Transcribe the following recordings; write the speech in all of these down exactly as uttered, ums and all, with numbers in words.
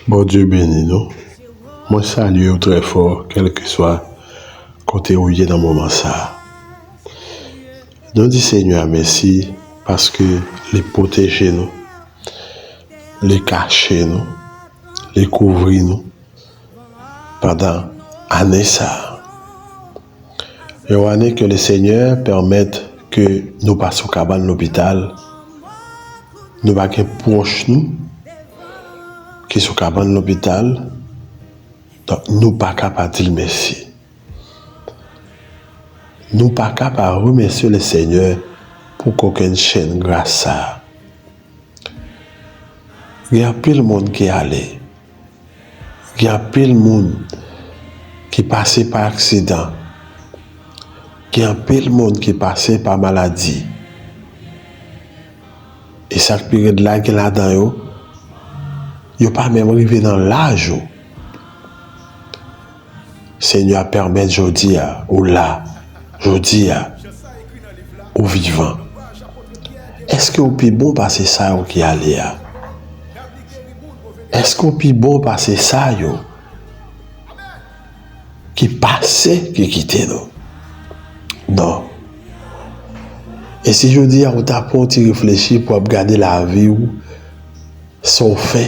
Bondye beni nou. Mwen salye w trè fò, kèlkeswa kote ou ye nan moman sa a. Nou di Senyè a mèsi paske li pwoteje nou, li kache nou, li kouvri nou pandan ane sa a. Yon ane ke le Senyè pèmèt ke nou pa sou kabann lopital, nou pa gen pwòch nou ki sou kabann lopital, donk nou pa ka pa di l mèsi. Nou pa ka pa remèsye le Senyè pou kokennchenn gras sa a. Gen anpil moun ki ale. Gen anpil moun ki pase pa aksidan. Gen anpil moun ki pase pa maladi. E sa k pi rèd la, gen ladan yo, yo pa menm rive nan laj ou. Senyè a pèmèt jodi a, ou la. Jodi a, ou vivan. Èske ou pi bon pase sa yo ki ale a? Èske ou pi bon pase sa yo ki pase, ki kite nou? Non. E si jodi a ou ta pran yon ti reflechi pou ap gade lavi w, sa w fè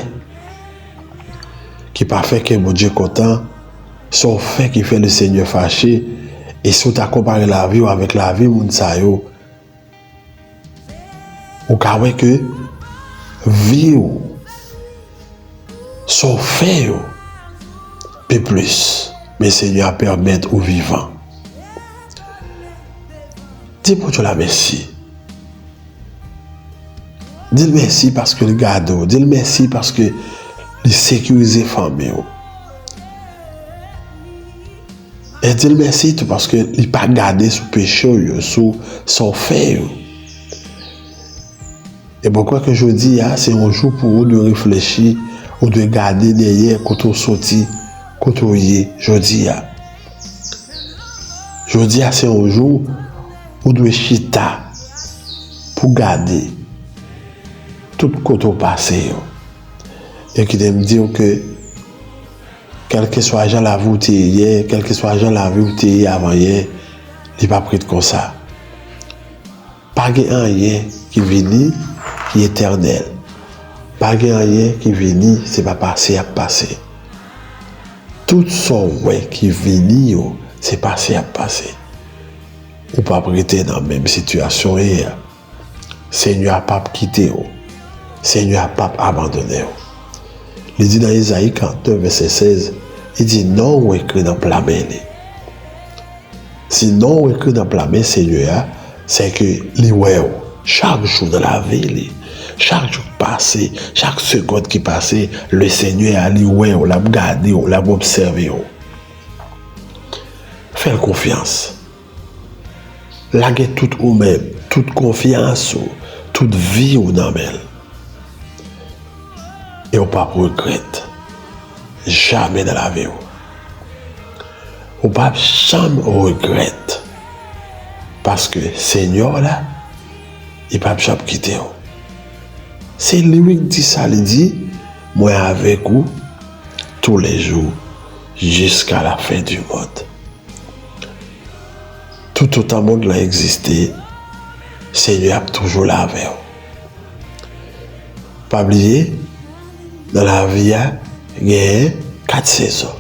ki pa fè kè Bondye kontan, sa w fè ki fè le Senyè fache, e si w ta konpare lavi w avèk lavi moun sa yo, ou ka wè ke vi w, sa w fè yo, pi plis, men Senyè a pèmèt ou vivan. Di Bondye la mèsi. Di l mèsi paske l gade w. Di l mèsi paske li sekirize fanmi w. E di l mèsi tou paske li pa gade sou peche w yo, sou sa w fè yo. E mwen kwè ke jodi a, se yon jou pou ou dwe reflechi, ou dwe gade dèyè kote w soti, kote w ye jodi a. Jodi a, se yon jou ou dwe chita pou gade tout kote w pase yo. E kite m di w ke kèlkeswa jan lavi w te ye yè, kèlkeswa jan lavi w te ye avan yè, li p ap ret konsa. Pa gen anyen ki vini ki etènèl. Pa gen anyen ki vini, se pa pase y ap pase. Tout sa w wè ki vini yo, se pase y ap pase. Ou p ap rete nan menm sitiyasyon w ye a. Senyè a p ap kite w. Senyè a p ap abandone w. Li di nan Ezayi karannde, vèsè sèz, li di, non w ekri nan pla men li. Si non w ekri nan pla men Senyè a, se ke li wè w chak jou nan lavi li. Chak jou k pase, chak segond ki pase, le Senyè a, li wè w, l ap gade w, l ap obsève w. Fè l konfyans. Lage tout ou menm, tout konfyans ou, tout vi w nan men l. E w p ap regrèt. Jamè nan lavi w. Ou p ap janm regrèt. Paske Senyè w la, li p ap janm kite w. Se li wi k di sa, li di, mwen avèk ou toulejou, jiska lafen di mond. Toutotan mond lan egziste, Senyè ap toujou la avè w. Pa bliye, nan lavi a, genyen kat sezon.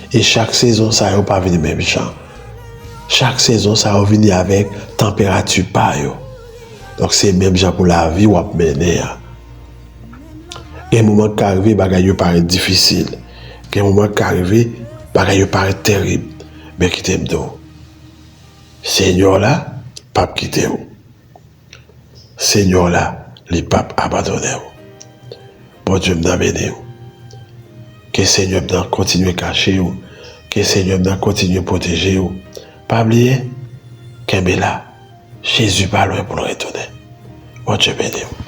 E chak sezon sa yo pa vini menm jan. Chak sezon sa yo vini avèk tanperati pa yo. Donk se menm jan pou lavi w ap mennen an. Gen moman k ka rive bagay yo parèt difisil. Gen moman k ka rive bagay yo parèt terib. Men kite m di w, Senyè w la p ap kite w. Senyè w la, li p ap abandone w. Bondye m nan beni w. Ke Senyè m nan kontinye kache w. Ke Senyè m nan kontinye pwoteje w. Pa bliye, kenbe la. Jezi pa lwen pou l retounen. Bondye beni w.